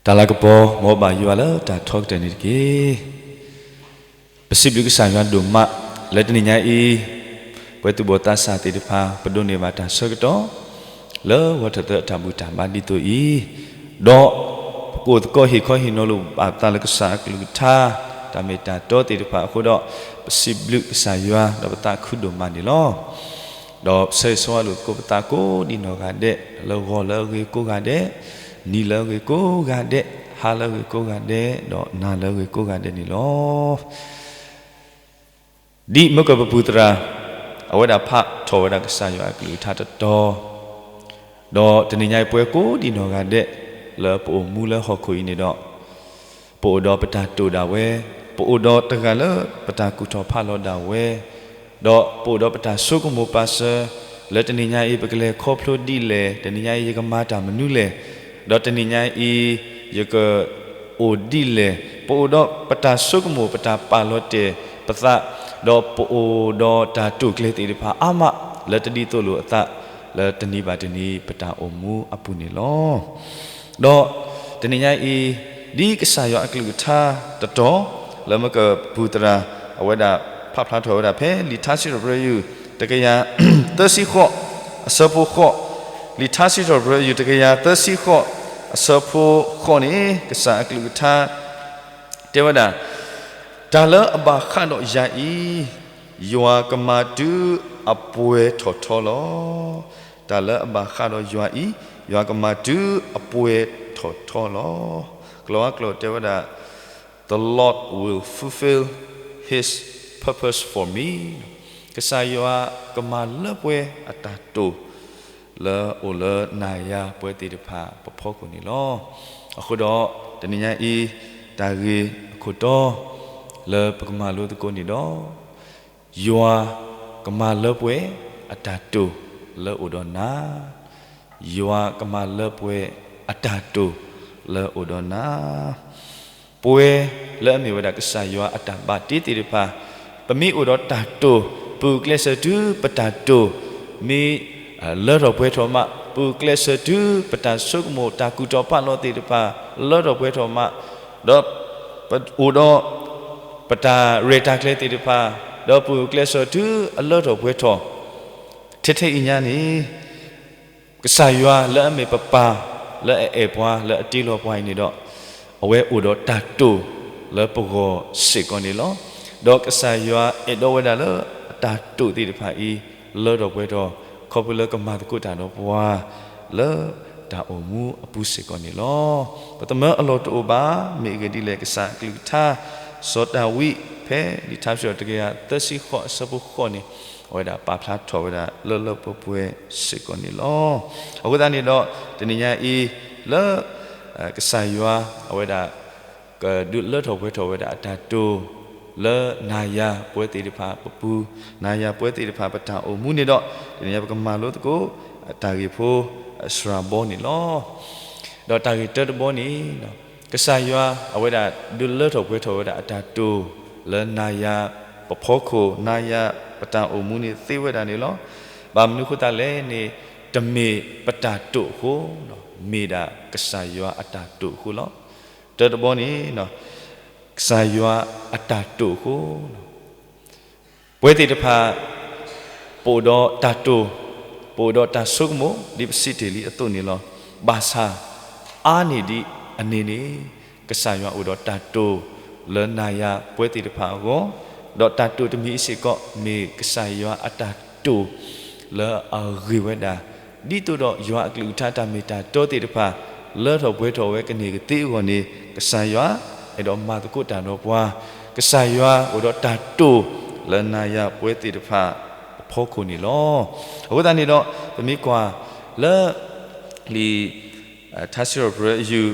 တၢ်လၤကပီၤ မ်ဘၣ်ယွၤလၢတၢ်ထီကတၢၢ်န့ၣ်တက့ၢ်. ပစံးဘျုးကစၢ်ယွၤဒိၣ်မး လၢတနံၤညါအံၤ ပဝဲသူၣ်ဘီၣ်သးစၢ်သ့ၣ်တဖၣ် ပဒိးန့ၢ်ဘၣ်တၢ်ဆၢကတီၢ် လၢဂီၤထီၣ်သၢအတၢ်ဘူၣ်တၢ်ဘါဒ်သိးအံၤ, ဒီးပကအိၣ်သကိးဟ့ၣ်ခီဟ့ၣ်နီၤလိာ်ဘၣ်ပသးလၢကစၢ်အကလုၢ်ကထါ တၢ်မ့ၢ်တၢ်တီသ့ၣ်တဖၣ်အဃိဒီး ပစံးဘျုးကစၢ်ယွၤ ဒီးပသးခုဒိၣ်မးန့ၣ်လီၤ. ဒီးဆၢဂ့ၤဆၢဝါလိာ်သကိးပသးကိးဒံးနီၢ်ဂၤဒဲး လၢဂီၤလၢအဂ့ၤကိးဂၤဒဲး, နံၤလၢအဂ့ၤကိးဂၤဒဲး, ဟါလၢအဂ့ၤကိးဂၤဒဲး, ဒီးနၤလၢအဂ့ၤကိးဂၤဒဲးန့ၣ်လီၤ. ဒ်မၢကၢၢ်ပပူၤသရၣ် အဝဲဒၣ်ဖးထီၣ်ဝဲဒၣ်ကစၢ်ယွၤအကလုၢ်ကထါတတီၤ, ဒီးတနံၤညါအံၤပဝဲကိးဒံးနီၢ်ဂၤဒဲး လၢပအိၣ်မူလၢဟီၣ်ခိၣ်အံၤန့ၣ်ဒီး ပအိၣ်ဒီးပတၢ်တိာ်ဒၣ်ဝဲ, ပအိၣ်ဒီးတဂၤလၢပတၢ်ကူၣ်ထီၣ်ဖးလီၤဒၣ်ဝဲ, ဒီးပအိၣ်ဒီးပတၢ်ဆိကမိၣ်ပာ်စၢၤ လၢတနံၤညါအံၤ ပကလဲၤခီဖျိဒ်လဲၣ်, တနံၤညါအံၤ ယကမၤတၢ်မနုၤလဲၣ်, ဒီးတနံၤညါအံၤ ယကအိၣ်ဒ်လဲၣ်, ပအိၣ်ဒီးပတၢ်ဆိကမိၣ် ပတၢ်ပာ်လီၤတဲာ်ပသး, ဒီးပအိၣ်ဒီးတၢ်တိာ်ကျဲၤသ့ၣ်တဖၣ်အါမး လၢတဒ်သိးလိာ်အသး လၢတနံၤဘၣ်တနံၤ ပတၢ်အိၣ်မူအပူၤန့ၣ်လီၤ. ဒီးတနံၤညါအံၤ ဒ်ကစၢ်ယွၤအကလုၢ်ကထါတတီၤ လၢမၢကၢၢ်ပူၤသရၣ် အဝဲဒၣ်ဖးဖျါထီၣ်ဝဲဒၣ်ဖဲ လံာ်ထါစံးထီၣ်ပတြၢၤယုၢ် တကယၤသၢဆံဃိး အဆၢဖိဃိး, လံာ်ထါစံးထီၣ်ပတြၢၤယုၢ် တကယၤသၢဆံဃိး အဆၢဖိဃိးန့ၣ် ကစၢ်အကလုၢ်ကထါ တဲဝဲဒၣ်, တၢ်လၢအဘၣ်ဃးဒီးယၤအံၤ, ယွၤကမၤတုၤအပှဲၤထီၣ်ထီလီၤ. တၢ်လၢအဘၣ်ဃးဒီးယွၤအံၤ, ယွၤကမၤတုၤအပှဲၤထီၣ်ထီလီၤ. ကျိာ်အါကျိာ်တဲဝဲဒၣ်, The Lord will fulfill his purpose for me. ကစၢ်ယွၤကမၤလၢပှဲၤအတၢ်တိာ် လၢအိၣ်လၢနၤယၤပဝဲသ့ၣ်တဖၣ်ပဖီခိၣ်န့ၣ်လီၤ. အဃိဒီး တနံၤညါအံၤ တၢ်ဂ့ၢ်အခိၣ်တီ လၢပကမၤလိသကိးန့ၣ်ဒီး, ယွၤကမၤလၢပှဲၤအတၢ်တိာ်လၢအိၣ်ဒီးနၤ, ယွၤကမၤလၢပှဲၤအတၢ်တိာ်လၢအိၣ်ဒီးနၤ ပဝဲလၢအမ့ၢ်ဝဲဒၣ်ကစၢ်ယွၤအတၢ်ဘၣ်တ့သ့ၣ်တဖၣ်, ပမ့ၢ်အိၣ်ဒီးတၢ်တိာ်, ပဂုာ်ကျဲးစၢးတုၤပတၢ်တိာ် မ့ၢ်လၢထီၣ်ပှဲၤထီၣ်မး, ပဂုာ်ကျဲးစၢးတုၤပတၢ်ဆိကမိၣ် တၢ်ကူၣ်ထီၣ်ဖးလီၤသ့ၣ်တဖၣ် လၢထီၣ်ပှဲၤထီၣ်မး, ဒီးပအိၣ်ဒီးပတၢ်ရဲၣ်တၢ်ကျဲၤသ့ၣ်တဖၣ်, ဒီးပဂုာ်ကျဲးစၢးတုၤအလၢထီၣ်ပှဲၤထီၣ် ထဲထဲအံၤညါန့ၣ် ကစၢ်ယွၤလၢအမ့ၢ်ပပၢ်, လၢအအဲၣ်ပှၤ, လၢအတ့လီၤပှၤအံၤန့ၣ်ဒီး, အဝဲအိၣ်ဒီးတၢ်တိာ်လၢပဂီၢ်စ့ၢ်ကီးန့ၣ်လီၤ. ဒီးကစၢ်ယွၤအဲၣ်ဒိးဝဲဒၣ်လၢအတၢ်တိာ်သ့ၣ်တဖၣ်အံၤ လၢထီၣ်ပှဲၤထီၣ် ခီဖျိလၢကမၤသကိးတၢ်ဒီးပှၤ လၢတၢ်အိၣ်မူအပူၤစ့ၢ်ကီးန့ၣ်လီၤ. ပသးမၢအလီၢ်တအိၣ်ဘၣ်, မ့ၢ်အဂ့ၢ်ဒ်လဲၣ် ကစၢ်အကလုၢ်ကထါ စီၤဒၤဝံး ဖဲလံာ်ထါစံးထီၣ်တကယၤသၢဆံဃိးအဆၢဖိဃိးန့ၣ် အဝဲဒၣ်ပာ်ဖျါထီၣ်ဝဲဒၣ်လၢလၢပှဲၤပှဲၤစ့ၢ်ကီးန့ၣ်လီၤ. အဃိသတးန့ၣ်ဒီး တနံၤညါအံၤ လၢ ကစၢ်ယွၤအဝဲဒၣ် ကဒုးလၢထီၣ်ပှဲၤထီၣ်ဝဲဒၣ်အတၢ်တိာ် လၢနၤယၤပဝဲသ့ၣ်တဖၣ်ပပူၤ, နၤယၤပဝဲသ့ၣ်တဖၣ်ပတၢ်အိၣ်မူန့ၣ်ဒီး တနံၤညါပကမၤလိသကိး တၢ်ဂ့ၢ်ဖိအစှၤဘီန့ၣ်လီၤ. ဒီးတၢ်ဂ့ၢ်တၢတဘီန့ၣ် ကစၢ်ယွၤအဝဲဒၣ်ဒုးလၢထီၣ်ပှဲၤထီၣ်ဝဲဒၣ်အတၢ်တိာ် လၢနၤယၤပဖီခိၣ် နၤယၤပတၢ်အိၣ်မူန့ၣ်သ့ဝဲဒၣ်န့ၣ်လီၤ. ဘၣ်မနုၤအဃိသတးလဲၣ်န့ၣ် တမ့ၢ်ပတၢ်တိာ်အဃိ, မ့ၢ်ဒၣ်ကစၢ်ယွၤအတၢ်တိာ်အဃိလီၤ. တၢတဘီန့ၣ် ကစၢ်ယွၤအတၢ်တိာ်အဃိ ပဝဲသ့ၣ်တဖၣ် ပအိၣ်ဒီးတၢ်တိာ်, ပအိၣ်ဒီးတၢ်ဆိကမိၣ် ဒ်ပစံးတ့ၢ်လံအသိးန့ၣ်လီၤ. ဘၣ်ဆၣ် အါန့ၢ်ဒံးအန့ၣ်န့ၣ် ကစၢ်ယွၤအိၣ်ဒီးတၢ်တိာ်လၢနၤယၤပဝဲသ့ၣ်တဖၣ်အဂီၢ်, ဒီးတၢ်တိာ်တမံၤအံၤစ့ၢ်ကီး မ့ၢ်ကစၢ်ယွၤအတၢ်တိာ် လၢအဂ့ၤဝဲဒၣ် ဒ်သိးဒီးယွၤအကလုၢ်ကထါတၢ်မ့ၢ်တၢ်တီသ့ၣ်တဖၣ် လၢထီၣ်ပှဲၤထီၣ်ဝဲကန့ၢ်ကသ့အဂီၢ်န့ၣ် ကစၢ်ယွၤအဲၣ်ဒိးမၤသကိးတၢ်ဒီးပှၤ, ကစၢ်ယွၤအိၣ်ဒီးတၢ်တိာ်လၢနၤယၤပဝဲသ့ၣ်တဖၣ်အဖီခိၣ်န့ၣ်လီၤ. အဃိသတးန့ၣ်ဒီး ပမ့ၢ်ကွၢ်လၢ လံာ် ထါစံးထီၣ်ပတြၢၤယုၢ်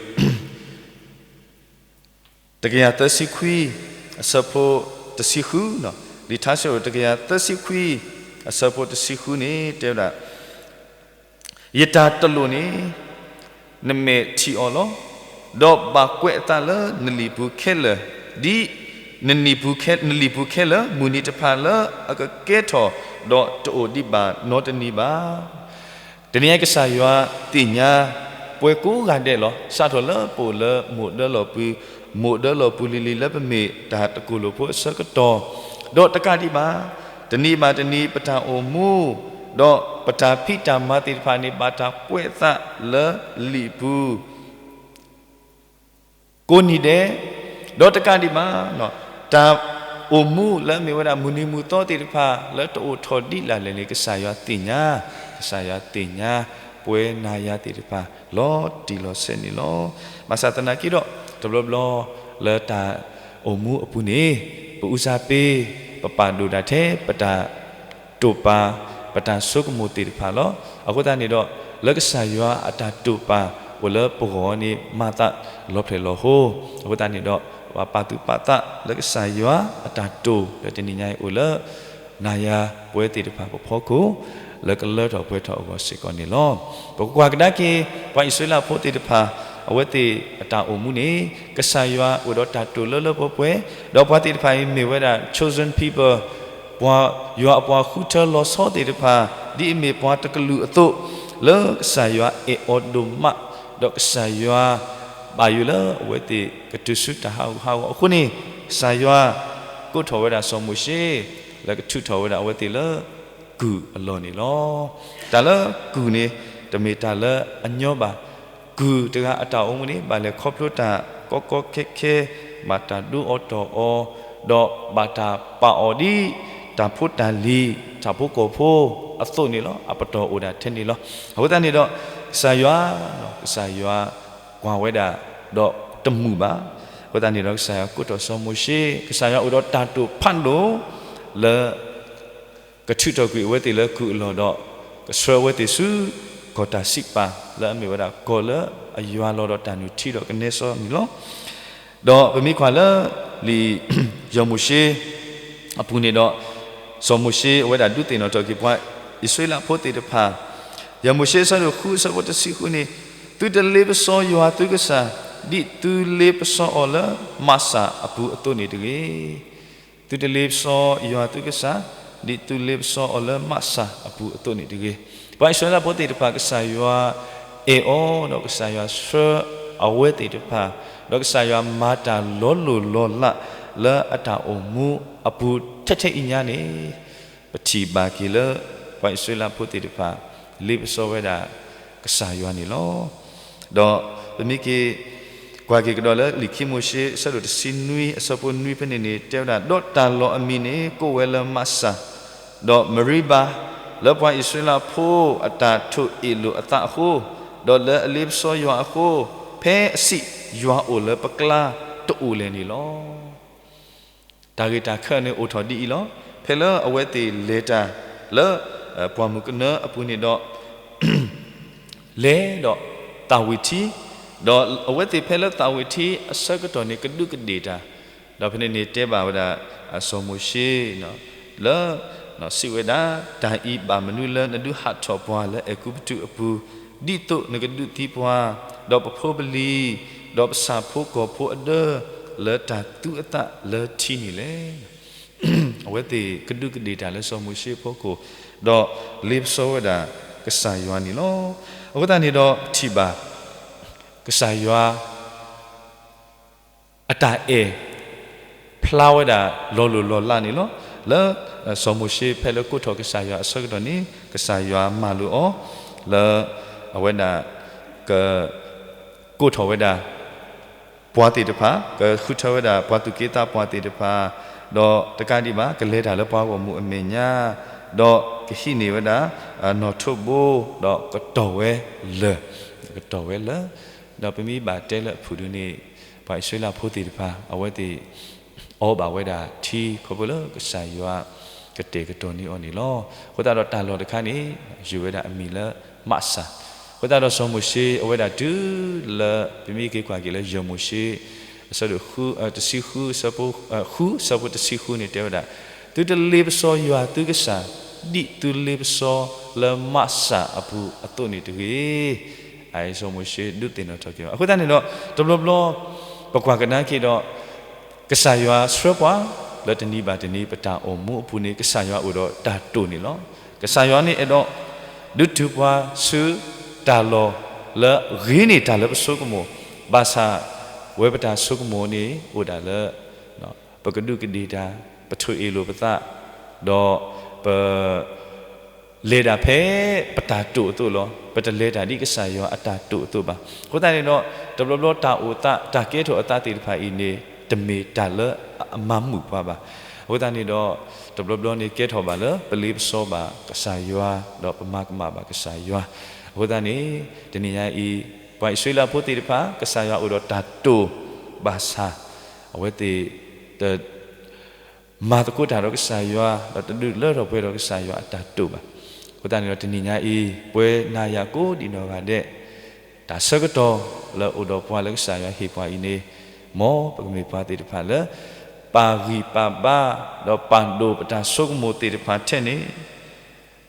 တကယၤသၢဆံခွံ အဆၢဖိတဆံဃု, လံာ်ထါစံးထီၣ်တကယၤသၢဆံခွံ အဆၢဖိတဆံဃုန့ၣ် တဲဝဲဒၣ် ယတၢ်တလိၣ်န့ၣ် နမဲာ်ထံၣ်အီၤလီၤ. ဒီးဘၣ်ကွဲးအသးလၢနလံာ်ပူၤခဲလၢာ်, ဒ် နလံာ်ပူၤခဲလၢာ် မုၢ်နံၤတဖၣ်လၢအကကဲထီၣ် ဒီးတအိၣ်ဒံးဘၣ်နီတနံၤဘၣ်. တနံၤအံၤကစၢ်ယွၤသ့ၣ်ညါ ပဝဲကိးဂၤဒဲးလီၤ. စးထီၣ်လၢပအိၣ်လၢမိၢ်ဒၢလီၢ်ပူၤ, မိၢ်ဒၢလီၢ်ပူၤလံၤလံၤလၢပမ့ၢ်တၢ်တကိၢ်လိာ်ဖိအဆၢကတီၢ်, ဒီးတကးဒံးဘၣ်, တနံၤဘၣ်တနံၤပတၢ်အိၣ်မူ, ဒီးပတၢ်ဖံးတၢ်မၤသ့ၣ်တဖၣ်န့ၣ် ဘၣ်တၢ်ကွဲးအသးလၢလံာ်ပူၤ ကိးနံၤဒဲး, ဒီးတကးဒံးဘၣ်, တၢ်အိၣ်မူလၢအမ့ၢ်ဝဲဒၣ်မုၢ်နံၤမုၢ်သီသ့ၣ်တဖၣ် လၢတအိၣ်ထီၣ်ဒ်လဲၣ်လဲၣ်န့ၣ် ကစၢ်ယွၤသ့ၣ်ညါ, ကစၢ်ယွၤသ့ၣ်ညါ ပဝဲနၤယၤသ့ၣ်တဖၣ် လီၤတံၢ်လီၤဆဲးန့ၣ်လီၤ. ဘၣ်ဆၣ်သနာ်က့ဒီး တဘျီဘျီလၢတၢ်အိၣ်မူအပူၤန့ၣ် ပအူစၢ်ပ့ၤ ပပာ်ဒိၣ်ဒၣ်ထဲပတၢ် တိာ်ပာ် ပတၢ်ဆိကမိၣ်သ့ၣ်တဖၣ်လီၤ. အဃိသတးန့ၣ်ဒီး လၢကစၢ်ယွၤအတၢ်တိာ်ပာ်အိၣ်လၢပဂီၢ်န့ၣ် မၤသးလီၤဖျဲၣ်လီၤဟိ. အဃိသတးန့ၣ်ဒီး ပပာ်သူၣ်ပာ်သးလၢကစၢ်ယွၤအတၢ်တိာ်လၢတနံၤညါအံၤအိၣ်လၢ နၤယၤပဝဲသ့ၣ်တဖၣ်ပဖီခိၣ် လၢကလၢထီၣ်ပှဲၤထီၣ်အဂီၢ်စ့ၢ်ကီးန့ၣ်လီၤ. ပကကွၢ်ကဒါက့ၤ ပှၤအံၣ်စရ့လးဖိသ့ၣ်တဖၣ် အဝဲသ့ၣ်အတၢ်အိၣ်မူန့ၣ် ကစၢ်ယွၤအိၣ်ဒီးတၢ်တိာ်လၢလၢပှဲၤပှဲၤ, ဒီးပှၤသ့ၣ်တဖၣ်အံၤမ့ၢ်ဝဲဒၣ် chosen people ပှၤယွၤအပှၤဃုထၢလီၤဆီသ့ၣ်တဖၣ် ဒ်အမ့ၢ်ပှၤတကလုာ်အသိး လၢကစၢ်ယွၤအဲၣ်အီၤဒိၣ်မး, ဒီးကစၢ်ယွၤဘၣ်ယိၣ်လၢအဝဲသ့ၣ်ကတုၤဆူတၢ်ဟးဂူာ်ဟးဂီၤအဃိန့ၣ်, ကစၢ်ယွၤကိးထီၣ်ဝဲဒၣ်စီၤမိၤၡ့ လၢကထုးထီၣ်ဝဲဒၣ်အဝဲသ့ၣ်လၢ ကုၢ်အလီၢ်န့ၣ်လီၤ. တၢ်လၢကုၢ်န့ၣ် တမ့ၢ်တၢ်လၢအညီဘၣ်. ကုၢ်တဂၤအတၢ်အိၣ်မူန့ၣ် ဘၣ်လဲၤခီဖျိတၢ်ကီကီခဲခဲ, ဘၣ်တၢ်ဒိအီၤတီၢ်အီၤ, ဒီးဘၣ်တၢ်ပာ်အီၤဒ်တၢ်ဖိတၢ်လံၤ, တၢ်ဖိကီၢ်ဖိအသိးန့ၣ်လီၤ. အပတီၢ်အိၣ်ဒၣ်ထဲန့ၣ်လီၤ. အဃိသတးန့ၣ်ဒီး ကစၢ်ယွၤ, ကစၢ်ယွၤကွၢ်ဝဲဒၣ် ဒီးတမုာ်ဘၣ်. အဃိသတးန့ၣ်ဒီး ကစၢ်ယွၤကိးထီၣ်စီၤမိၤၡ့, ကစၢ်ယွၤအိၣ်ဒီးတၢ်တိာ်ဖးဒိၣ် လၢ ကထုးထီၣ်ကွံာ်အဝဲသ့ၣ်လၢကုၢ်အလီၢ်ဒီး ကဆှၢအဝဲသ့ၣ်ဆူ ကီၢ်တၢ်စံးပာ် လၢအမ့ၢ်ဝဲဒၣ်ကီၢ်လၢအယွၤလီၤဒီးတၢ်နုၢ်ထံဒီးကနဲစီန့ၣ်လီၤ. ဒီးပမ့ၢ်ကွၢ်လၢ လံာ်ယီၤမိၤၡ့ အပူၤန့ၣ်ဒီး စီၤမိၤၡ့အဝဲဒၣ်ဒုးသ့ၣ်နီၣ်ထီၣ်က့ၤပှၤအံၣ်စရ့လးဖိသ့ၣ်တဖၣ်, ယီၤမိၤၡ့အဆၢဒိၣ်ဃုအဆၢဖိတဆံဃုန့ၣ်, သုတလ့ပစီယွၤသုကစၢ် ဒ်သုလ့ပစီအီၤလၢမးစၢ်အပူၤအသိးန့ၣ်တဂ့ၤ. သုတလ့ပစီယွၤသုကစၢ် ဒ်သုလ့ပစီအီၤလၢမးစၢ်အပူၤအသိးန့ၣ်တဂ့ၤ. ပှၤအံၣ်စရ့လးဖိသ့ၣ်တဖၣ် ကစၢ်ယွၤအဲၣ်အီၤဒီးကစၢ်ယွၤဆှၢအဝဲသ့ၣ်တဖၣ်, ဒီးကစၢ်ယွၤမၤတၢ်လီၤလိၢ်လီၤလးလၢအတၢ်အိၣ်မူအပူၤထဲထဲအံၤညါန့ၣ်, ပထံၣ်ဘၣ်က့ၤလၢ ပှၤအံၣ်စရ့လးဖိသ့ၣ်တဖၣ် လ့ပစီဝဲဒၣ်ကစၢ်ယွၤန့ၣ်လီၤ. ဒီးပမ့ၢ်က့ၤ ကွၢ်က့ၤကဒီးလၢလံာ်ခံမိၤၡ့ အဆၢဒိၣ်တဆံနွံ အဆၢဖိနွံဖဲန့ၣ်န့ၣ် တဲဝဲဒၣ်, ဒီးတၢ်လီၢ်အမံၤန့ၣ် ကိးဝဲလၢမးစၢ်, ဒီးမရံဘၤ, လၢပှၤအံၣ်စရ့လးဖိအတၢ်ထိၣ်အ့ၣ်လိာ်အသးအဃိ, ဒီးလၢအလ့ပစီယွၤအဃိ, ဖဲအဆံးယွၤအိၣ်လၢပကျါတအိၣ်လဲၣ်န့ၣ်လီၤ. တၢ်ဂ့ၢ်တၢ်ခၢၣ်န့ၣ်အိၣ်ထီၣ်ဒ်အံၤလီၤ. ဖဲလၢအဝဲသ့ၣ်လဲၤတၢ်လၢ ပှၢ်မုၢ်ကနၢအပူၤန့ၣ်ဒီး လဲၤဒီးသးဝံၣ်ထံ, ဒီးအဝဲသ့ၣ်ဖဲလၢသးဝံၣ်ထံအဆၢကတီၢ်န့ၣ် ကဒူးကဒ့ၣ်တၢ်, ဒီးဖဲန့ၣ်န့ၣ်တဲဘၣ်ဝဲဒၣ် စီၤမိၤၡ့ လၢ စံးဝဲဒၣ်, တၢ်အံၤဘၣ်မနုၤလၢနဒုးဟးထီၣ်ပှၤလၢအဲၤကူပတူးအပူၤ, ဒ်သိးနကဒုးသံပှၤ, ဒီးပဖိပလံၤ, ဒီးပဆၣ်ဖိကီၢ်ဖိအဒၢ လၢတၢ်သူအသးလၢထံန့ၣ်လဲၣ်. အဝဲသ့ၣ်ကဒူးကဒ့ၣ်တၢ်လၢစီၤမိၤၡ့အဖီခိၣ်, ဒီးလ့ပစီဝဲဒၣ်ကစၢ်ယွၤန့ၣ်လီၤ. အဃိသတးန့ၣ်ဒီးပထံၣ်ဘၣ် ကစၢ်ယွၤ အတၢ်အဲၣ် ဖျါဝဲဒၣ်လီၤလိၢ်လီၤလးန့ၣ်လီၤ. လၢ စီၤမိၤၡ့ဖဲလၢကိးထီၣ်ကစၢ်ယွၤအဆၢကတီၢ်န့ၣ် ကစၢ်ယွၤမၤလိာ်အီၤ လၢ အဝဲဒၣ် က ကိးထီၣ်ဝဲဒၣ် ပှၤသ့ၣ်တဖၣ်, ကဃုထၢဝဲဒၣ်ပှၤသူၣ်က့သးပှၢ်သ့ၣ်တဖၣ်, ဒီးတကးဒံးဘၣ် ကလဲၤတၢ်လၢပှၤဂီၢ်မုၢ်အမဲာ်ညါ, ဒီးကဟံးန့ၢ်ဝဲဒၣ် နီၣ်ထိးဘိ, ဒီးကတီၢ်ဝဲလၢၢ်, ကတီၢ်ဝဲလၢၢ်, ဒီးပမ့ၢ်ဘၣ်တဲလၢအဖုၣ်ဒုန့ၣ် ပှၤအံၣ်စရ့လးဖိသ့ၣ်တဖၣ် အဝဲသ့ၣ် အီဘၣ်ဝဲဒၣ်ထံခီဖျိလၢကစၢ်ယွၤကတဲာ်ကတီၤန့ၢ်အီၤန့ၣ်လီၤ. အဃိသတးဒီးတၢ်လီၢ်တခါန့ၣ် ယုၢ်ဝဲဒၣ်အမံၤလၢမးစၢ်. အဃိသတးဒီးစီၤမိၤၡ့အဝဲဒၣ်တုၤလၢ ပမ့ၢ်က့ၤကွၢ်က့ၤလၢယီၤမိၤၡ့ အဆၢဒိၣ်ဃု, တဆံဃု, ဃုဆၢဖိတဆံဃုန့ၣ်တဲဝဲဒၣ်, သုတလ့ပစီယွၤသုကစၢ် ဒ်သုလ့ပစီလၢမးစၢ်အပူၤအသိးန့ၣ်တဂ့ၤ. အစီၤမိၤၡ့ဒုးသ့ၣ်နီၣ်ထီၣ်က့ၤဘၣ်. အဃိသတးန့ၣ်ဒီး တဘျီဘျီ ပကွၢ်ကဒါက့ၤဒီး ကစၢ်ယွၤဆှၢပှၤ လၢတနံၤဘၣ်တနံၤ ပတၢ်အိၣ်မူအပူၤန့ၣ် ကစၢ်ယွၤအိၣ်ဒီးတၢ်တိာ်န့ၣ်လီၤ. ကစၢ်ယွၤန့ၣ်အဲၣ်ဒိး ဒုးတုၤပှၤဆူတၢ်လီၢ် လၢအဂ့ၤန့ၢ်တၢ်လၢပဆိကမိၣ်, ဘၣ်ဆၣ် ဝဲပတၢ်ဆိကမိၣ်န့ၣ် အိၣ်ဒၣ်လၢ ပကဒူးကဒ့ၣ်တၢ်, ပထိၣ်အ့ၣ်လိာ်ပသး, ဒီးပ လဲၤတၢ်ဖဲပတၢ်တိာ်အသိးလီၤ. ပတလဲၤတၢ်ဒ်ကစၢ်ယွၤအတၢ်တိာ်အသိးဘၣ်. အဃိသတးန့ၣ်ဒီး တဘျီဘျီတၢ်အိၣ်သး တၢ်ကဲထီၣ်အသးသ့ၣ်တဖၣ်အံၤန့ၣ် တမ့ၢ်တၢ်လၢအမၤမုာ်ပှၤဘၣ်. အဃိသတးန့ၣ်ဒီး တဘျီဘျီန့ၣ်ကဲထီၣ်ဘၣ်လၢ ပလ့ပစီဘၣ်ကစၢ်ယွၤ ဒီးပမၤကမၣ်ဘၣ်ကစၢ်ယွၤ. အဃိသတးန့ၣ် တနံၤညါအံၤ ပှၤအံၣ်စရ့လးဖိသ့ၣ်တဖၣ် ကစၢ်ယွၤအိၣ်ဒီးတၢ်တိာ်ဘၣ်ဆၣ် အဝဲသ့ၣ်တ မၤသကိးတၢ်ဒီးကစၢ်ယွၤ ဒီးတဒုးလၢထီၣ်ပှဲၤဒီးကစၢ်ယွၤအတၢ်တိာ်ဘၣ်. အဃိသတးန့ၣ်ဒီးတနံၤညါအံၤ ပဝဲနၤယၤကိးဒံးနီၢ်ဂၤဒဲး တၢ်ဆၢကတီၢ်လၢအိၣ်ဒီးပှၤလၢကစၢ်ယွၤဟ့ၣ်ပှၤအံၤန့ၣ် မ်ပကမ့ၢ်ပှၤသ့ၣ်တဖၣ်လၢ ပာ်ဂံၢ်ပာ်ဘါ ဒီးပာ်ဒိၣ်ပတၢ်ဆိကမိၣ်သ့ၣ်တဖၣ်ထဲန့ၣ်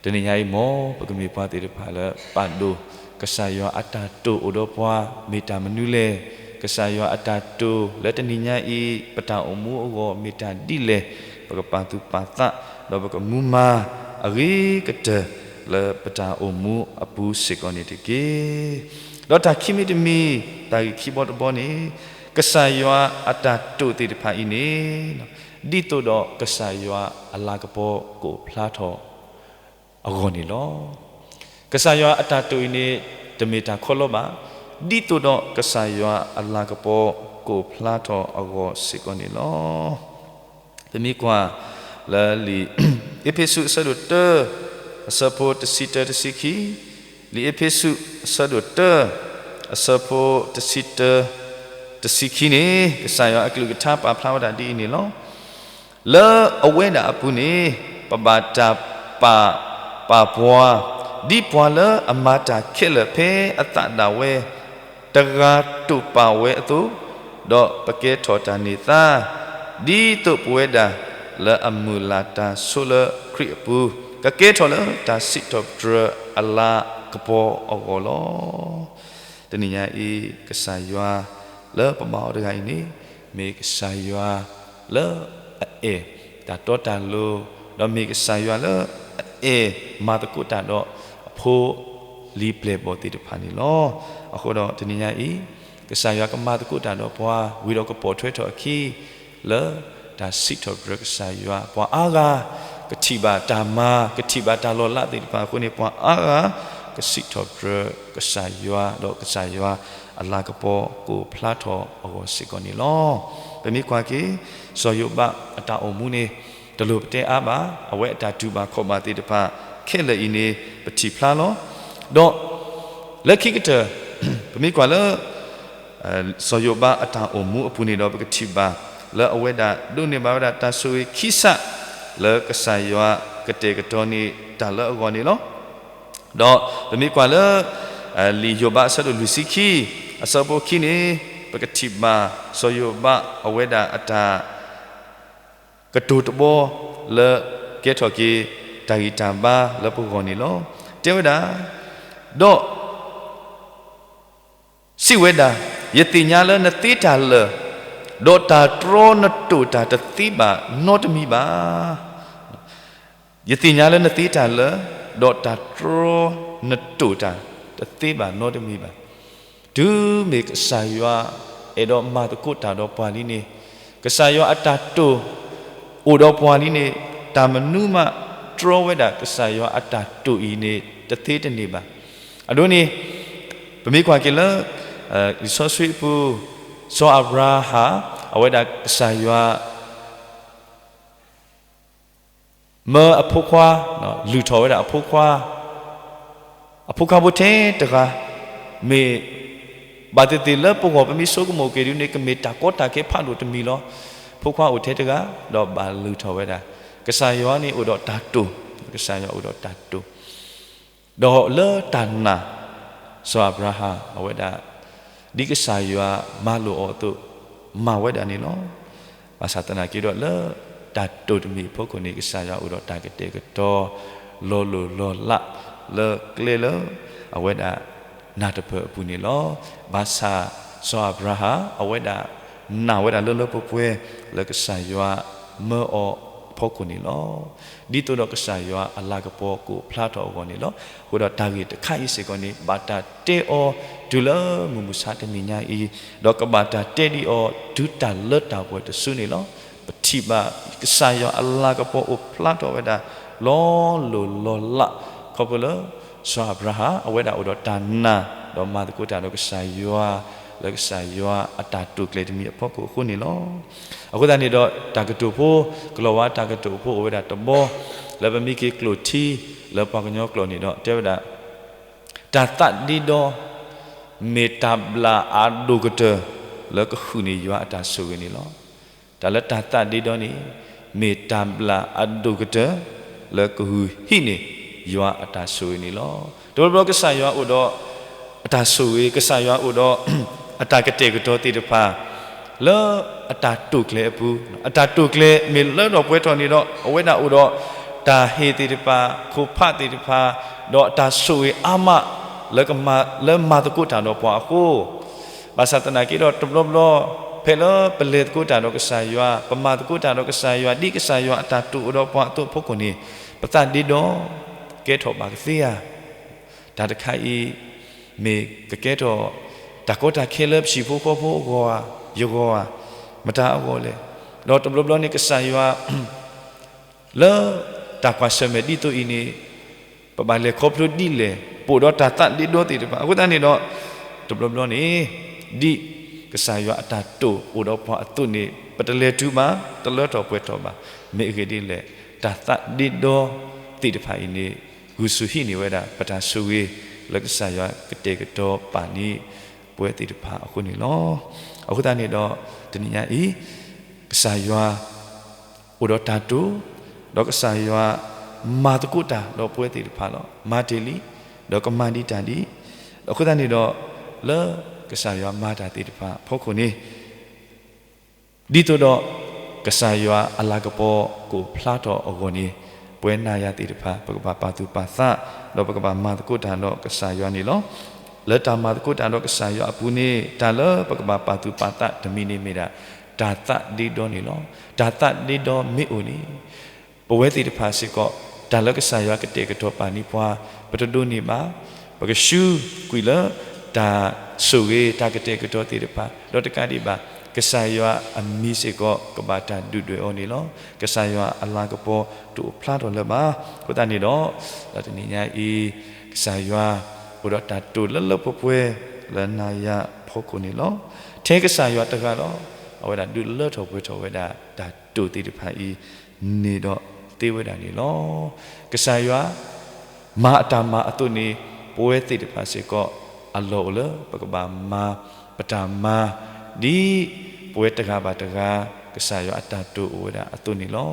တနံၤညါအံၤ မ်ပကမ့ၢ်ပှၤသ့ၣ်တဖၣ်လၢပာ်ဒိၣ် ကစၢ်ယွၤအတၢ်တိာ်အိၣ်ဒီးပှၤ မ့ၢ်တၢ်မနုၤလဲၣ်. ကစၢ်ယွၤအတၢ်တိာ်လၢတနံၤညါအံၤ ပတၢ်အိၣ်မူအဂီၢ်မ့ၢ်တၢ်ဒ်လဲၣ်. ပကပာ်သူၣ်ပာ်သး ဒီးပကမူမၤအဂ့ၤကတၢၢ်လၢပတၢ်အိၣ်မူအပူၤစ့ၢ်ကီးန့ၣ်တက့ၢ်. ဒီးတၢ်ခံမံၤတမံၤ တၢ်ဂ့ၢ်ခံဘီတဘီန့ၣ် ကစၢ်ယွၤအတၢ်တိာ်သ့ၣ်တဖၣ်အံၤန့ၣ် ဒ်သိးဒီးကစၢ်ယွၤအလၤကပီၤကအိၣ်ဖျါထီၣ် အဂီၢ်န့ၣ်လီၤ. ကစၢ်ယွၤအတၢ်တိာ်အံၤန့ၣ် တမ့ၢ်တၢ်ခီလီဘၣ်, ဒ်သိးဒီးကစၢ်ယွၤအလၤကပီၤကအိၣ်ဖျါထီၣ်အဂီၢ်စ့ၢ်ကီးန့ၣ်လီၤ. ပမ့ၢ်ကွၢ်လၢလံာ်အ့းဖ့းစူးအဆၢဒိၣ်တၢ အဆၢဖိတဆံတၢတဆံခံ, လံာ်အ့းဖ့းစူးအဆၢဒိၣ်တၢ အဆၢဖိတဆံတၢ တဆံခံန့ၣ် ကစၢ်ယွၤအကလုၢ်ကထါပာ်ဖျါဝဲဒၣ်ဒ်အံၤန့ၣ်လီၤ. လၢအဝဲဒၣ်အပူၤန့ၣ် ပဘၣ်တၢ်ပာ်ပာ်ပှၤ, ဒ်ပှၤလၢအမၤတၢ်ခဲလၢာ်ဖဲအသးဒၣ်ဝဲ တဂၤတိာ်ပာ်ဝဲအသိး, ဒီးပကဲထီၣ်တၢ်န့ၢ်သါ, ဒ်သိးပဝဲဒၣ်လၢအမုာ်လၤတၢ်ဆိလၢခရံာ်အပူၤ, ကကဲထီၣ်လၢတၢ်စံးထီၣ်ပတြၢၤအလၤကပီၤအဂီၢ်လီၤ. တနံၤညါအံၤ ကစၢ်ယွၤလၢပဘါအီၤတဂၤအံၤန့ၣ် မ့ၢ်ကစၢ်ယွၤလၢအအဲၣ်တၢ်တီတၢ်လိၤ, ဒီးမ့ၢ်ကစၢ်ယွၤလၢအအဲၣ်မၤသကိးတၢ်ဒီးအဖိ လံၤပျဲၢ်ဘီၣ်သ့ၣ်တဖၣ်န့ၣ်လီၤ. အဃိဒီးတနံၤညါအံၤ ကစၢ်ယွၤကမၤသကိးတၢ်ဒီးပှၤ ဝံၤဒီးကပိာ်ထွဲထီၣ်အခံ လၢတၢ်စံးထီၣ်ပတြၢၤကစၢ်ယွၤ, ပှၤအါဂၤကထံၣ်ဘၣ်တၢ်မၤ ကထံၣ်ဘၣ်တၢ်လီၤလးသ့ၣ်တဖၣ်အဃိန့ၣ် ပှၤအါဂၤကစံးထီၣ်ပတြၢၤကစၢ်ယွၤ ဒီးကစၢ်ယွၤအလၤကပီၤကအိၣ်ဖျါထီၣ်အဂီၢ်စ့ၢ်ကီးန့ၣ်လီၤ. ပမ့ၢ်ကွၢ်က့ၤ စီၤယိၤဘးအတၢ်အိၣ်မူန့ၣ် တလိၣ်ပတဲအါဘၣ်, အဝဲအတၢ်တူၢ်ဘၣ်ခီၣ်ဘၣ်သ့ၣ်တဖၣ်ခဲလၢာ်အံၤန့ၣ် ပထံၣ်ဖျါလီၤ. ဒီးလၢခံကတၢၢ် ပမ့ၢ်ကွၢ်လၢ စီၤယိၤဘးအတၢ်အိၣ်မူအပူၤန့ၣ်ဒီး ပကထံၣ်ဘၣ်လၢအဝဲဒၣ်ဒိးန့ၢ်ဘၣ်ဝဲဒၣ်တၢ်ဆိၣ်ဂ့ၤခံစး လၢကစၢ်ယွၤကတဲာ်ကတီၤန့ၢ်တၢ်လၢအဂီၢ်န့ၣ်လီၤ. ဒီးပမ့ၢ်ကွၢ်လၢ လံာ်ယိၤဘးအဆၢဒိၣ်လွံၢ်ဆံခံ အဆၢဖိခံန့ၣ် ပကထံၣ်ဘၣ် စီၤယိၤဘးအဝဲဒၣ်အတၢ် ကတိၤတဘီလၢကဲထီၣ်က့ၤ တၢ်ဂံၢ်တၢ်ဘါလၢပဂီၢ်န့ၣ်လီၤ. တဲဝဲဒၣ်, ဒီး စံးဝဲဒၣ်, ယသ့ၣ်ညါလၢနသ့တၢ်လၢာ်, ဒီးတၢ်တြီနတိာ်တၢ်တသ့ဘၣ်နီတမံၤဘၣ်. ယသ့ၣ်ညါလၢနသ့တၢ်လၢာ်, ဒီးတၢ်တြီနတိာ်တၢ်တသ့ဘၣ်နီတမံၤဘၣ်. တုၤမ့ၢ်ကစၢ်ယွၤအဲၣ်ဒိးမၤသကိးတၢ်ဒီးပှၤလံန့ၣ်, ကစၢ်ယွၤအတၢ်တိာ်အိၣ်ဒီးပှၤလံန့ၣ်, တၢ်မနုၤမးတြီဝဲဒၣ်ကစၢ်ယွၤအတၢ်တိာ်အံၤန့ၣ် တသ့တန့ၢ်ဘၣ်. အဒိန့ၣ် ပမ့ၢ်ကွၢ်က့ၤလၢ လံာ်စီဆှံအပူၤ, စီၤအၤဘြၤဟၣ် အဝဲဒၣ်ကစၢ်ယွၤ မၢအဖိခွါ, လုၢ်ထီၣ်ဝဲဒၣ်အဖိခွါ, အဖိခွါဖိထဲတဂၤ, မ့ၢ်ဘၣ်သ့ၣ်သ့ၣ်လၢပဂီၢ်ပမ့ၢ်ဆိကမိၣ်က့ၤဒုန့ၣ် ကမ့ၢ်တၢ်ကီတၢ်ခဲဖးဒိၣ်တမံၤလီၤ. ဖိခွါအိၣ်ထဲတဂၤ, ဒီးဘၣ်လုၢ်ထီၣ်ဝဲဒၣ်, ကစၢ်ယွၤန့ၣ်အိၣ်ဒီးတၢ်တိာ်, ကစၢ်ယွၤအိၣ်ဒီးတၢ်တိာ် ဒီးလၢတၢ်နာ် စီၤအၤဘြၤဟၣ် အဝဲဒၣ် ဒ်ကစၢ်ယွၤမၤလိာ်အီၤအသိး မၤဝဲဒၣ်န့ၣ်လီၤ. ဘၣ်ဆၣ်သနာ်က့ဒီးလၢတၢ်တိာ်တမံၤအဖီခိၣ်န့ၣ် ကစၢ်ယွၤအိၣ်ဒီးတၢ်ကတဲာ်ကတီၤ လီၤလိၢ်လီၤလး လၢကျဲလၢအဝဲဒၣ်နၢ်တပၢၢ်အပူၤန့ၣ်လီၤ. ဘၣ်ဆၣ်စီၤအၤဘြၤဟၣ် အဝဲဒၣ်နာ်ဝဲဒၣ်လၢလၢပှဲၤပှဲၤ လၢကစၢ်ယွၤမၢအီၤ အဖီခိၣ်န့ၣ်လီၤ. ဒ်သိးဒီးကစၢ်ယွၤအလၤကပီၤကအိၣ်ဖျါထီၣ်အဂီၢ်န့ၣ်လီၤ. အဃိဒီးတၢ်ဂ့ၢ်တခါအံၤစ့ၢ်ကီးန့ၣ် ဘၣ်တၢ်တဲအီၤတုၤလၢမုၢ်မဆါတနံၤညါအံၤ, ဒီးကဘၣ်တၢ်တဲဒံးအီၤတုၤတၢ်လၢတၢ်ပှဲၤတစုန့ၣ်လီၤ. ပထံၣ်ဘၣ်ကစၢ်ယွၤအလၤကပီၤအိၣ်ဖျါထီၣ်ဝဲဒၣ် လီၤလိၢ်လီၤလး ခီဖျိလၢ စီၤအၤဘြၤဟၣ် အဝဲဒၣ်အိၣ်ဒီးတၢ်နာ် ဒီးမၤသကိးတၢ်ဒီးကစၢ်ယွၤ လၢကစၢ်ယွၤအတၢ်တိာ်ကျဲၤတမံၤအဖီခိၣ်အဃိန့ၣ်လီၤ. အဃိသတးန့ၣ်ဒီး တၢ်ကတိၤဖိ, ကလီၤဝါတၢ်ကတိၤဖိအိၣ်ဝဲဒၣ်တဘီ လၢပမ့ၢ်က့ၤကျိာ်ထံ လၢပှၤကညီကျိာ်န့ၣ်ဒီး တဲဝဲဒၣ် တၢ်သးဒ့ဒီ မ့ၢ်တၢ်ဘျၣ်အဒိၣ်ကတၢၢ် လၢကဃုန့ၢ်ယွၤအတၢ်ဆိၣ်ဂ့ၤန့ၣ်လီၤ. တၢ်လၢတၢ်သးဒ့ဒီန့ၣ် မ့ၢ်တၢ်ဘျၣ်အဒိၣ်ကတၢၢ် လၢကဃုဟံးန့ၢ်ယွၤအတၢ်ဆိၣ်ဂ့ၤန့ၣ်လီၤ. တဘျီဘျီကစၢ်ယွၤအိၣ်ဒီး အတၢ်ဆိၣ်ဂ့ၤ, ကစၢ်ယွၤအိၣ်ဒီး အတၢ်ကတဲာ်ကတီၤသ့ၣ်တဖၣ် လၢအတၢ်တိာ်ကျဲၤအပူၤ, အတၢ်တိာ်ကျဲၤမ့ၢ်လၢထီၣ်ပှဲၤထီၣ်န့ၣ်ဒီး အဝဲဒၣ်အိၣ်ဒီး တၢ်ဟ့ၣ်သ့ၣ်တဖၣ်, ခိၣ်ဖးသ့ၣ်တဖၣ်, ဒီးအတၢ်ဆိၣ်ဂ့ၤအါမး လၢကမၤ, လၢမၤသကိးတၢ်ဒီးပှၤအဃိ ဘၣ်ဆၣ်သနာ်က့ဒီးတဘျီဘျီ ဖဲလၢပလဲၤသကိးတၢ်ဒီးကစၢ်ယွၤ, ပမၤသကိးတၢ်ဒီးကစၢ်ယွၤ ဒ်ကစၢ်ယွၤအတၢ်တိာ်အိၣ်ဒီးပှၤအသိးအဖီခိၣ်န့ၣ် ပသးဒ့ဒီ ကဲထီၣ်ဘၣ်ကသ့ဧါ. တၢ်တခါအံၤ မ့ၢ်ကကဲထီၣ် တၢ်ကီတၢ်ခဲလၢပဟံၣ်ဖိဃီဖိအဂီၢ်ဧါ, ယဂီၢ်ဧါ, မတၤအဂီၢ်လဲၣ်. ဒီးတဘျီဘျီန့ၣ်ကစၢ်ယွၤ လၢတၢ်ကွၢ်ဆၢၣ်မဲာ်ဒ်သိးအံၤန့ၣ် ပဘၣ်လဲၤခီဖျိဒ်လဲၣ်, ပအိၣ်ဒီးတၢ်သးဒ့ဒီသ့ၣ်တဖၣ်. အဃိသတးန့ၣ်ဒီး တဘျီဘျီန့ၣ် ဒ်ကစၢ်ယွၤအတၢ်တိာ်အိၣ်ဒီးပှၤအသိးန့ၣ် ပတလဲၤတုၤဘၣ်, တလၢထီၣ်ပှဲၤထီၣ်ဘၣ်. မ့ၢ်အဂ့ၢ်ဒ်လဲၣ်, တၢ်သးဒ့ဒီသ့ၣ်တဖၣ်အံၤန့ၣ် ဂုာ်ဆူၣ်ဟံးန့ၢ်ဝဲဒၣ် ပတၢ်ဆိၣ်ဂ့ၤ လၢကစၢ်ယွၤကတဲာ်ကတီၤပာ်န့ၢ်ပဝဲသ့ၣ်တဖၣ်အဃိန့ၣ်လီၤ. အဃိသတးန့ၣ်ဒီး တနံၤညါအံၤ ကစၢ်ယွၤ အိၣ်ဒီးတၢ်တိာ်, ဒီးကစၢ်ယွၤမၤသကိးတၢ်ဒီးပဝဲသ့ၣ်တဖၣ်လီၤ. မၤတ့ၢ်လံ, ဒီးကမၤဒံးတၢ်ဒံး. အဃိသတးန့ၣ်ဒီး လၢကစၢ်ယွၤမၤတၢ်သ့ၣ်တဖၣ်အဖီခိၣ်န့ၣ် ဒ်သိးဒီး ကစၢ်ယွၤအလၤကပီၤကအိၣ်ဖျါထီၣ်အဂီၢ်န့ၣ် ပဝဲနၤယၤသ့ၣ်တဖၣ် ပကဘၣ်ပာ်သူၣ်ပာ်သး, ဒီးပကဘၣ်မၤသကိးတၢ်ဒီးကစၢ်ယွၤန့ၣ်လီၤ. လၢတၢ်မၤသကိးတၢ်ဒီးကစၢ်ယွၤအပူၤန့ၣ် တၢ်လၢပကဘၣ်ပာ်သူၣ်ပာ်သးတမံၤန့ၣ်မ့ၢ်ဒၣ် တၢ်သးဒ့ဒီန့ၣ်လီၤ. တၢ်သးဒ့ဒီမ့ၢ်အိၣ်န့ၣ် ပဝဲသ့ၣ်တဖၣ်စ့ၢ်ကီး တၢ်လၢကစၢ်ယွၤကတဲာ်ကတီၤပာ်န့ၢ်ပှၤ ပတဒိးန့ၢ်ဘၣ်. ပကဆူးကွံာ်လၢ တၢ်ဆိၣ်ဂ့ၤ တၢ်ကတဲာ်ကတီၤသ့ၣ်တဖၣ် ဒီးတကးဒံးဘၣ် ကစၢ်ယွၤအမံၤစ့ၢ်ကီး ကဘၣ်တၢ်ဒုၣ်ဒွဲၣ်အီၤန့ၣ်လီၤ. ကစၢ်ယွၤအလၤကပီၤတအိၣ်ဖျါထီၣ်လၢၤဘၣ်. အဃိသတးန့ၣ်ဒီး တနံၤညါအံၤ ကစၢ်ယွၤ အိၣ်ဒီးတၢ်တိာ်လၢလၢပှဲၤပှဲၤ လၢနၤယၤဖီခိၣ်န့ၣ်လီၤ. ထဲကစၢ်ယွၤတဂၤဒီး အဝဲဒၣ်ဒုးလၢထီၣ်ပှဲၤထီၣ်ဝဲဒၣ် တၢ်တိာ်သ့ၣ်တဖၣ်အံၤန့ၣ်ဒီးသ့ဝဲဒၣ်န့ၣ်လီၤ. ကစၢ်ယွၤ မၤအတၢ်မၤအသိးန့ၣ် ပဝဲသ့ၣ်တဖၣ်စ့ၢ်ကီး အလီၢ်အိၣ်လၢပကဘၣ်မၤ ပတၢ်မၤ ဒ်ပဝဲတဂၤဘၣ်တဂၤ ကစၢ်ယွၤအတၢ်တိာ်အိၣ်ဝဲဒၣ်အသိးန့ၣ်လီၤ.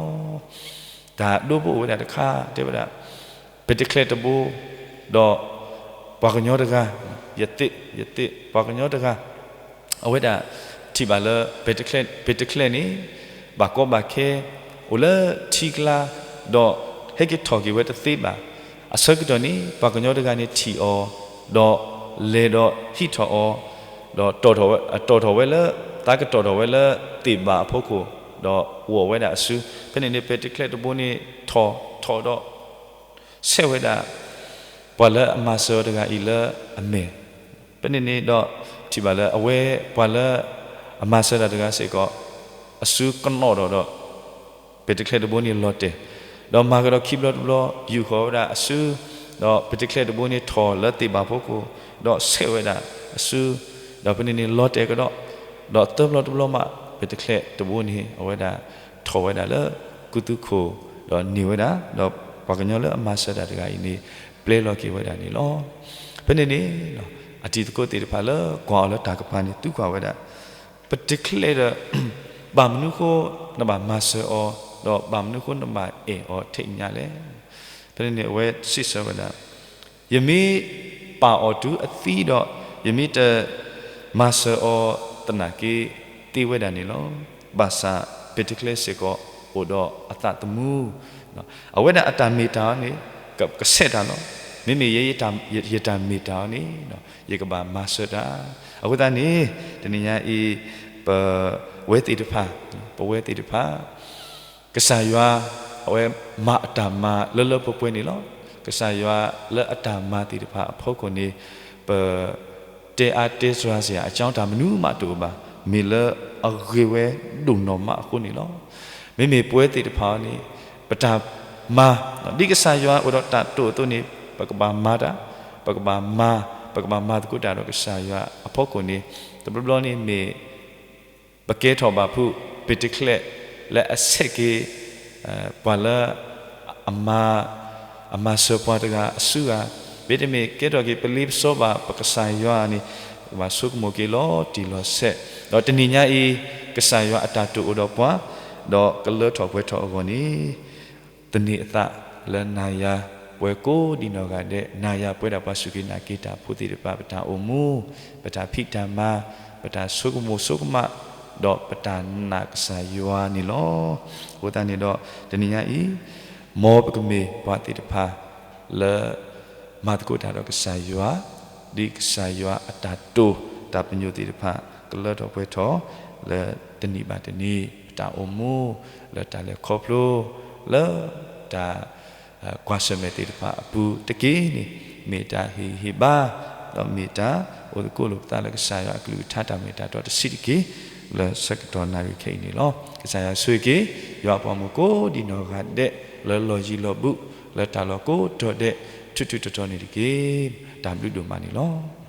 တၢ်ဒိဖိအိၣ်ဝဲဒၣ်တခါ တဲဝဲဒၣ် ပဲာ်တချဲးတဘိ ဒီး ပှၤကညီတဂၤ ယသ့ၣ် ယသ့ၣ် ပှၤကညီတဂၤ အဝဲဒၣ်ထံၣ်ဘၣ်လၢ ပဲာ်တချဲး ပဲာ်တချဲးန့ၣ် ဘၣ်ကီဘၣ်ခဲ အိၣ်လၢထံကျါ ဒီးဟဲက့ၤထီၣ်က့ၤဝဲတသ့ဘၣ်. အဆၢကတီၢ်န့ၣ် ပှၤကညီတဂၤန့ၣ်ထံၣ်အီၤ ဒီးလဲၤဒီးဟံးထီၣ်အီၤ ဒီးတီၢ်ထီၣ်ဝဲ တီၢ်ထီၣ်ဝဲလၢ သးကတီၢ်ထီၣ်ဝဲလၢသ့ၣ်ဘၣ်အဖီခိၣ် ဒီးအိၣ်ဝဲဒၣ်အစု ဖဲန့ၣ်န့ၣ် ပဲာ်တချဲးတဘိန့ၣ်ထီၣ် ထီၣ်ဒီး ဆဲးဝဲဒၣ် ပှၤလၢအမၤစၢၤအီၤတဂၤအံၤလၢအမဲာ်, ဖဲန့ၣ်န့ၣ်ဒီး ထံၣ်ဘၣ်လၢအဝဲပှၤလၢအမၤစၢၤတၢ်တဂၤစ့ၢ်ကီး အစုကနီၣ်ဒီးဒီး ပဲာ်တချဲးတဘိန့ၣ်လီၤတဲာ်, ဒီးမၤကဒီးခံဘျီတဘျီ ယူာ်ဃီၤဝဲဒၣ်အစု, ဒီးပဲာ်တချဲးတဘိန့ၣ်ထီၣ်လၢသ့ၣ်ဘၣ်ဖီခိၣ် ဒီးဆဲးဝဲဒၣ်အစု, ဒီးဖဲန့ၣ်န့ၣ်လီၤတဲာ်ကဒီး, ဒီးသၢဘျီတဘျီမး ပဲာ်တချဲးတဘိန့ၣ် အဝဲဒၣ်ထီၣ်ဝဲဒၣ်လၢကူသူခိၣ် ဒီးန့ၢ်ဝဲဒၣ်, ဒီးပှၤကညီလၢအမၤစၢၤတၢ်တဂၤအံၤန့ၣ် ပျဲလီၤက့ၤဝဲဒၣ်န့ၣ်လီၤ. ဖဲန့ၣ်န့ၣ် အတံၤသကိးသ့ၣ်တဖၣ်လၢကွၢ်အီၤလၢတၢ်ကပၤန့ၣ် သံကွၢ်ဝဲဒၣ်, ပဲာ်တချဲးဒီး ဘၣ်မနုၤဃိနဘၣ်မၤစၢၤအီၤ, ဒီးဘၣ်မနုၤဃိနဘၣ်အဲၣ်အီၤထဲညါလဲၣ်. ဖဲန့ၣ်န့ၣ် အဝဲစံးဆၢဝဲဒၣ်, ယမ့ၢ်ပာ်အီၤတုၤအသံဒီး ယမ့ၢ်တမၤစၢၤအီၤသနာ်က့ သ့ဝဲဒၣ်န့ၣ်လီၤ. ဘၣ်ဆၣ်ပဲာ်တချဲးစ့ၢ်ကီးအိၣ်ဒီးအသးသမူ, အဝဲဒၣ်အတၢ်မ့ၢ်တၢ်အီၤန့ၣ် ကဆဲးတၢ်လီၤ. မ့မ့ၢ်ယဲယတၢ်မ့ၢ်တၢ်အီၤန့ၣ် ယကဘၣ်မၤစၢၤတၢ်. အဃိသတးန့ၣ် တနံၤညါအံၤ ပဝဲသ့ၣ်တဖၣ်, ပဝဲသ့ၣ်တဖၣ် ကစၢ်ယွၤ အဝဲမၤအတၢ်မၤလၢလၢပှဲၤပှဲၤန့ၣ်လီၤ. ကစၢ်ယွၤလၢအတၢ်မၤသ့ၣ်တဖၣ်အဖီခိၣ်န့ၣ် ပ တဲအါတဲစှၤစ့ၢ် အကၠီတၢ်မနုၤမးတအိၣ်ဘၣ်, မ့ၢ်လၢအဂ့ၤဝဲဒိၣ်နီၢ်မးအဃိန့ၣ်လီၤ. မ့မ့ၢ်ပဝဲသ့ၣ်တဖၣ်န့ၣ် ပတၢ်မၤ ဒ်ကစၢ်ယွၤအိၣ်ဒီးတၢ်တိာ်အသိးန့ၣ် ပကဘၣ်မၤတၢ်, ပကဘၣ်မၤ, ပကဘၣ်မၤသကိးတၢ်ဒီးကစၢ်ယွၤအဖီခိၣ်န့ၣ် တဘျီဘျီန့ၣ်မ့ၢ် ပကဲထီၣ်ဘၣ်ဖုး ပတချဲးက့ၤ ပှၤလၢ အမၤစၢၤပှၤတဂၤအစုဂၤ, မ့တမ့ၢ်ကဲထီၣ်က့ၤ ပလ့ပစီဘၣ်ပကစၢ်ယွၤန့ၣ် ပဘၣ်ဆိကမိၣ်က့ၤလီၤတံၢ်လီၤဆဲး, ဒီးတနံၤညါအံၤ ကစၢ်ယွၤအတၢ်တိာ်အိၣ်ဒီးပှၤ, ဒီးကလၢထီၣ်ပှဲၤထီၣ်အဂီၢ်န့ၣ် သန့ၤအသးလၢနၤယၤပှၤကိးဒံးနီၢ်ဂၤဒဲး, နၤယၤပဝဲဒၣ်ပှၤစူၢ်က့ၤနာ်က့ၤတၢ်ဖိသ့ၣ်တဖၣ် ပတၢ်အိၣ်မူ, ပတၢ်ဖံးတၢ်မၤ, ပတၢ်ဆိကမိၣ်ဆိကမး, ဒီးပတၢ်နာ်ကစၢ်ယွၤန့ၣ်လီၤ. အဃိသတးန့ၣ်ဒီး တနံၤညါအံၤ မ်ပကမ့ၢ်ပှၤသ့ၣ်တဖၣ်လၢ မၤသကိးတၢ်ဒီးကစၢ်ယွၤ, ဒ်ကစၢ်ယွၤအတၢ်တိာ်တၢ်ပညိၣ်သ့ၣ်တဖၣ် ကလၢထီၣ်ပှဲၤထီၣ် လၢတနံၤဘၣ်တနံၤ ပတၢ်အိၣ်မူ, လၢတၢ်လဲၤခီဖျိ, လၢတၢ် ကွၢ်ဆၢၣ်မဲာ်သ့ၣ်တဖၣ်အပူၤတက့ၢ်န့ၣ် မ့ၢ်တၢ်ဟ့ၣ်ဂံၢ်ဟ့ၣ်ဘါ, ဒီးမ့ၢ်တၢ်အိၣ်သကိးလိာ်ပသးလၢကစၢ်ယွၤအကလုၢ်ကထါတၢ်မ့ၢ်တၢ်တီတဆံးတက့ၢ် လၢဆၢကတီၢ်နၣ်ရံၣ်ခဲအံၤန့ၣ်လီၤ. ကစၢ်ယွၤဆိၣ်ဂ့ၤက့ၤ ယွၤအပှၤမုၣ်ကိးဒံးနီၢ်ဂၤဒဲး လၢလီၢ်ယံၤလီၢ်ဘူး, လၢတၢ်လီၢ်ကိးတီၤဒဲး ထူးထူးတီၤတီၤန့ၣ်တက့ၢ်. တၢ်ဘျုးဒိၣ်မးန့ၣ်လီၤ.